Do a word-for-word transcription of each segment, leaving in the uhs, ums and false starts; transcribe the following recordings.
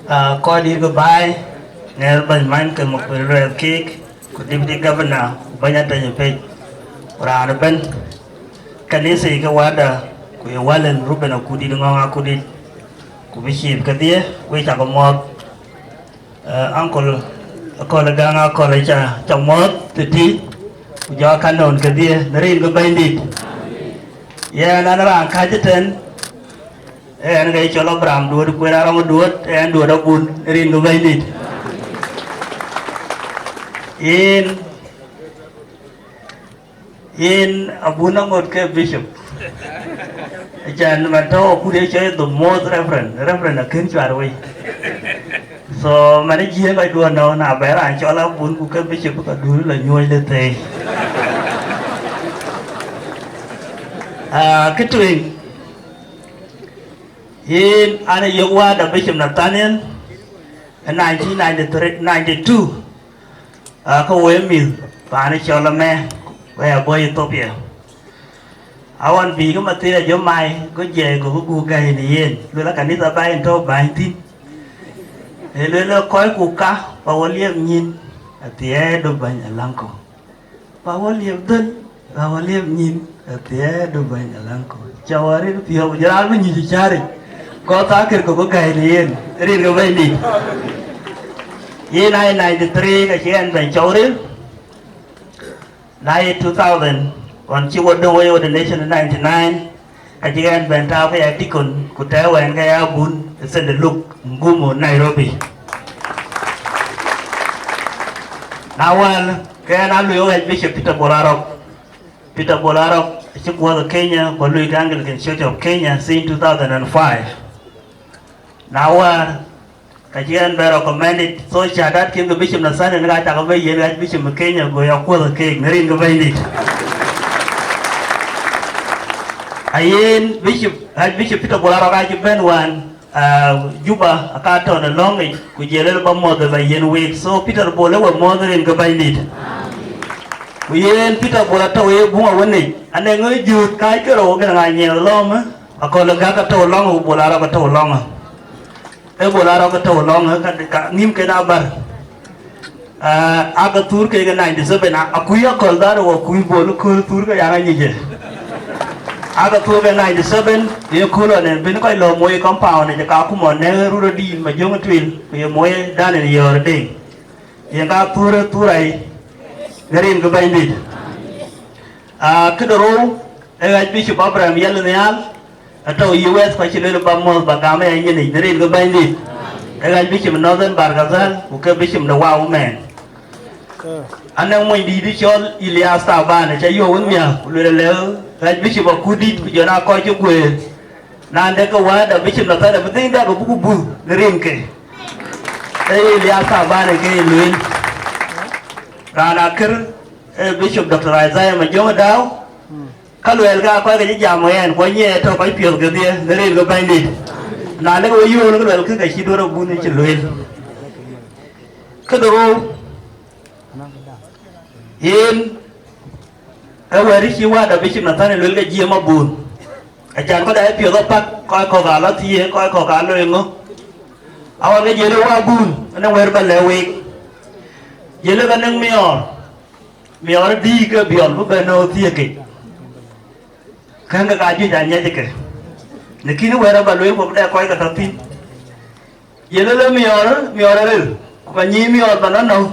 Ah, kɔc dït ke baai, ŋɛɛr bɛ̈ny many ke muk luɛɛth keek, ku deputy governor, ku bɛ̈ny atɛny pec, ku raan ëbɛ̈n, kanitha ke wada, ku ye walen Ruben Akudït, Ŋɔŋ Akudït, ku bï ciëp kedhie, wek cakë muɔɔth. Eh, uncle, akɔl ë gäŋ akɔl ë ca, ca muɔɔth tëtï, ku jɔ ka nɔn kedhie, në rin ke Bɛ̈nydït. Yɛn an raan kääc ëtɛ̈n, ë ɛn ke cɔl Abraham Duöt, kueer Arɔŋ Duöt, ë ɛn Duöt Abun, rin ke Bɛ̈nydït. Yen, yen Abun aŋot ke bishop. Acan man tɔ̈u akut ye cɔl the most reverend, reverend akën cuar wei. So, man ë jiëëŋ kɔc duɔ̈n nɔ̈, na bɛ raan cɔl Abun ku ke bishop ka duöl la nyuɔɔc le thëi. Ah, kë tueŋ, yen an ë yök wääda Bishop Nathaniel ë nineteen ninety-three, ninety-two, ah, ke wo ye mïth paan ë cɔl Amɛ, ku ya bɔ̈ Ethiopia. Awan bï ke Mathiria jɔ mai, go jiɛɛi, go bï guuk gäi në yen, luel a kanitha ba yen tɔ̈u bäny thïn. Ee luel ë kɔc ku ka, pa wo liep nyïn, athiɛɛdu bɛ̈ny alaŋkɔ. Pa wo liep dhël, pa wo liep nyïn, athiɛɛdu bɛ̈ny alaŋkɔ. Ca wä rin piɔ̈u, jɔ raan bï nyuc cääric, gɔ̈th akër kɔ̈k bï gäi në yen, rin ke Bɛ̈nydït. Yen aa ninety-three, ka cï ɛn bɛ̈ny cɔu ril. Na ye two thousand, ɣɔn cï wo döŋ wo ye ordination ë ninety-nine, ka cï ɛn bɛ̈n tääu ke ya deacon, ku tɛ̈ɛ̈u ɛn ke ya Abun ë Saint Luke, Ngumo, Nairobi. Na wään, ke ɛn a lui ɣɛc Bishop Peter Bol Arok. Peter Bol Arok acï kuɔth ë Kenya, ku lui ke Anglican Church of Kenya since two thousand and five. Na wäär, ka cï ɛn bɛ recommended, so shahadat kin ke Bishop Nathaniel ka cakë bɛ yen Archbishop ë Kenya, go ya kuɔth keek në rin ke Bɛ̈nydït. Ayen Bishop, Archbishop Peter Bol Arok acï bɛ̈n wään, ah, Juba, aka tɔ̈ në lɔ̈ŋic, ku jël ë ba muɔth ba yen week. So Peter Bol ë we muɔth rin ke Bɛ̈nydït. Ku yen Peter Bol atɔ̈ ye buŋ awënic, anɛŋ ë jööt kaac ke rou gën ŋa nyiɛɛth lɔ̈ɔ̈më, akɔl ë gäk atɔ̈u lɔ̈ŋë, ku Bol Arok atɔ̈u lɔ̈ŋë. Ë Bol Arok atɔ̈u lɔ̈ŋë, ka, ka nhïmken abär. Ah, aka thuur kek ë ninety-seven, a, akuc akɔl dhar, wo kuc Bol kööl thuur ke yak anyic ë. Aka thuur ke ninety-seven, ye kööl ɣɔn ɛn bïn kɔc lɔ moi compound ë Kakuma, nɛ̈k rurë dïït ma jöŋ tuil, ku ye moi dan ë yɔ̈ɔ̈r deŋ. Yen ka thuur ë thuur ai, në rin ke Bɛ̈nydït. Ah, këde rou, ë Archbishop Abraham Yɛl Nhial, atɔ̈u U S, ku acï lueel ba muɔ̈th ba gam ë nyin yic, në rin ke Bɛ̈nydït. Ë Archbishop Northern Bahr el Ghazal, ku ke Bishop de Wau mɛn. Anɛŋ monydït cɔl Elias Thaban, aca yök wën miäk, ku lueel lë Archbishop akutdït, ku jɔn aa kɔc cï guëër. Na de ke wääda Bishop Nathaniel bï dhëŋ dɛk abuk buth në rinke. Ee Elias Thaban ë ke ye lueel. Raan akër, ee Bishop Doctor Isaiah Majöŋ Dau, ka luɛɛl ka kɔc ke cï jam ɣɛn, ku anyiɛɛi tɔ̈ kɔc piɔ̈th kedhie në rin ke Bɛ̈nydït. Na lek we yöön ke luɛl kë, ke cï duɔ̈r abun cï lueel. Këde rou, yen ë wɛ̈t cï wääda Bishop Nathaniel luel ke jiëm abun. Acan kɔc aa piɔ̈th apak, kɔc kɔ̈k aa lɔ thiëëk, kɔc kɔ̈k aa loi ŋö. Awär ke jiël ë wä abun, ënë wɛ̈t ba lɛ̈k week. Jiël ë ke nɛŋ miɔɔr, miɔɔr dïïk ke biɔl bï bɛ̈n nɔ̈k thiëëk ke. Käŋ ke ka juëc aa nyiɛc ke. Në kïn wɛ̈t aba lueel, ku bï dɛ kɔc ke tɔ̈ thïn. Ye lëlë miɔɔr, miɔɔr aril, ku ka nyïïn miɔɔr ba nɔ̈k nɔ̈k.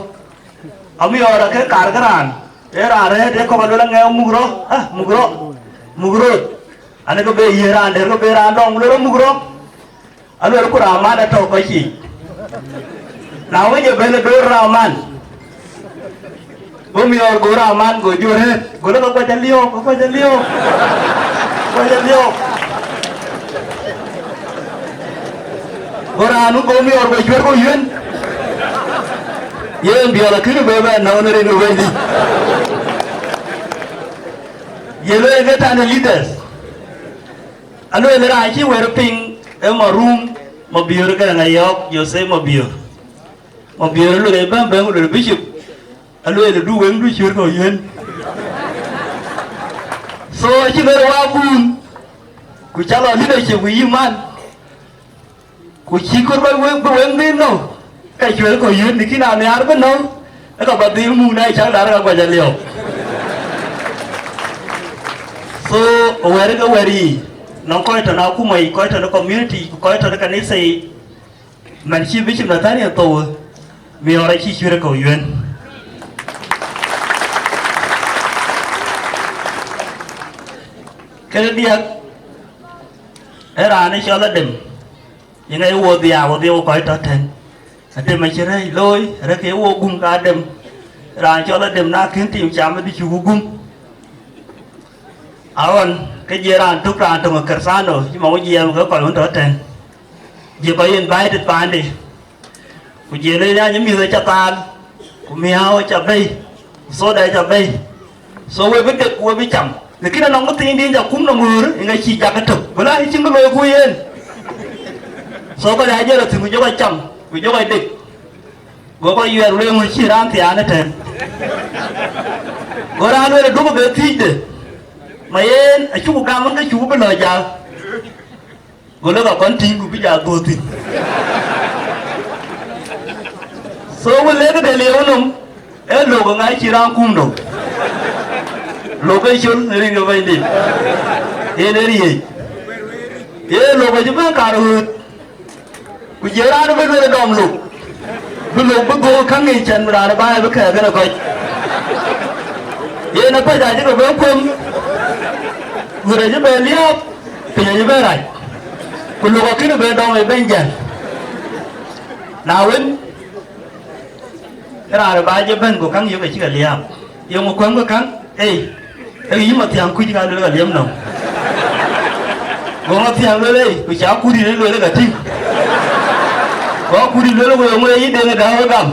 Amiɔɔr ake kaar ke raan, ee raan rɛ̈ɛ̈t ee kɔ̈k aluel aŋɛɛu muk rɔ̈, ah, muk rɔ̈, muk röt. Anë ke be yiëë raan dɛ̈t ke be raan dɔm, luel rɔ̈ muk rɔ̈. Aluel ku raan man atɔ̈ kɔc yiic. Na wën, ye bɛ̈n ë door raan man. Go miɔɔr go raan man go jur rëët, go lë ke kuac aliɔ̈ɔ̈k, ke kuac aliɔ̈ɔ̈k, kuac aliɔ̈ɔ̈k. Go raan go miɔɔr go cuer go yuen. Yen biɔl akïn bɛ bɛ nɔ̈k në rin ë Wëidït. Ye lueel ke tany leaders. Alueel raan cï wɛ̈t piŋ ë Marum, Mabiör ke Ŋayɔ̈ɔ̈k, Joseph Mabiör. Mabiör alueel ë bɛ̈n bɛ̈n ku lueel Bishop. Alueel du weŋdu cuer ke yuen. So acï bɛ̈n wä abun, ku ca lɔ leadership ku yï man. Ku cï kɔc bï wëŋ, bï wëŋ dhil nɔ̈k, ka cuɛ̈r kɔ̈u yöt në kïn aa nhiaar bï nɔ̈k, ë ka bä dhil muk na cäk daar ka guac aliɔp. So, wɛ̈ɛ̈r ke wɛ̈ɛ̈r yiic, nɔŋ kɔc tɔ̈ në akuma yic, kɔc tɔ̈ në community, ku kɔc tɔ̈ në kanitha yic, man cï Bishop Nathaniel thou, miɔɔr acï cuɛ̈r kɔ̈u yuɛ̈n. Këde diäk, ee raan ë cɔl Adem, yeŋa ye wo dhiau, wo dhiau kɔc tɔ̈ tɛ̈n. Adem acï rɛ̈ɛ̈c looi, arëk ye wo gum ka Adem. Raan cɔl Adem na kën tim cam ë dï cuk gum. Aɣɔn, ke jiëë raan tök, raan töŋ ë Kërthano, cï ma wo jiɛɛm ke kɔc wën tɔ̈ tɛ̈n. Jiëë kɔc invited paande. Ku jiëë le nya mïth aca thaal, ku miääu aca bɛ̈i, ku thoda aca bɛ̈i. So we bï dek, we bï cam. Lakin anɔŋ kë thiin dïn ca kum nɔm ɣöör, ë ŋa cï jak ëtök. Bï la cïn kë looi ku yen. So kɔc aa jɔl athïn ku jɔ kɔc cam, ku jɔ kɔc dek. Go kɔc yuɛɛr, le ŋö cï raan thiaan ëtɛ̈n. Go raan lueel ë duk bë thiëcde. Ma yen, acuk gam ën ke cuk bï lɔ jal. Go lëk akɔn tïŋ ku bï ja dhuöth thïn. So wën lek de lieu nɔm, ee lok ŋa cï raan kum nɔm. Lok ke col në rin ke Bɛ̈nydït. Yen ee riëëc. Ye lok acï bɛ̈n kar ɣööt. Ku jëë raan bï lueel dɔm lok. Bï lok bï dhuöök käŋ yic cän raan ë baai bï kɛ̈ɛ̈k ënë kɔc. Yen ë kɔc acï ke bɛ̈n kuëm. Ɣööt acï bɛ̈n liääp. Piny acï bɛ̈n rac, ku lok akënë bï dɔm ë bɛ̈ny jäl. Na wën, raan ë ba jɔ bɛ̈n, go käŋ yök acï ke liääp. Yeŋö kuɛ̈m ke käŋ? Ei, ee yï Mathiaŋ kuc ka luel ka liep nɔm. Go Mathiaŋ luel, ei, ku ca kut yïn luel ka tïŋ. Go akut yïn luel, ku yeŋö ye yï deŋ ë dääu ë gam?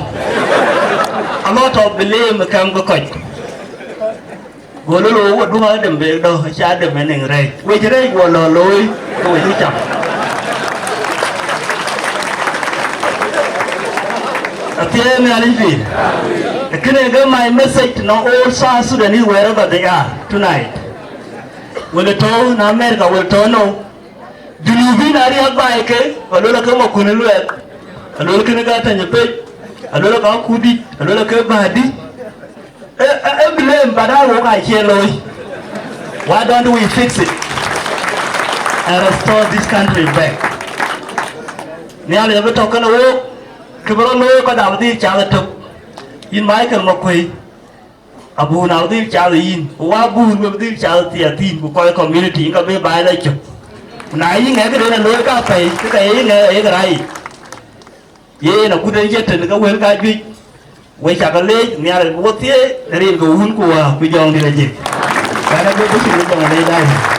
A lot of blame ë käŋ ke kɔc. Go lɔ lɔ, wo duŋ Adem bek dɔ̈, acï Adem ë niŋ rɛɛc. Wec rɛɛc guɔ lɔ looi, ke wec cam. Athiɛɛi Nhialic pïïr. Kënë ke my message to all South Sudanese wherever they are tonight. Wël tɔ̈u në America, wël tɔ̈u nou. Junubin ariäk baai ke, aluel ke makun luɛɛk, aluel kënë ka tany pec, aluel ka kudït, aluel ke bädï. E, e, e blame, but I work I share loy. Why don't we fix it and restore this country back? Nhialic abï tɔ̈ kënë wok, kë bï rɔt looi kɔc abï dhil cath ëtök. Yïn Michael Makuei, abun abï dhil cath yïn, ku wa bun we bï dhil cath thiathin, ku kɔc community, yïn ka bï baai la cök. Ku na yï ŋɛk këden ë looi ka pɛi, ke ka ye yï ŋɛk ayek rac. Yen akut en cï tën ke wël ka juëc, we cak leec, Nhialic bï wo thieei në rin ke Wun ku Wä ku Jɔŋdït Lajik. Ɣɛn abï bï cïn jɔŋ leec daai.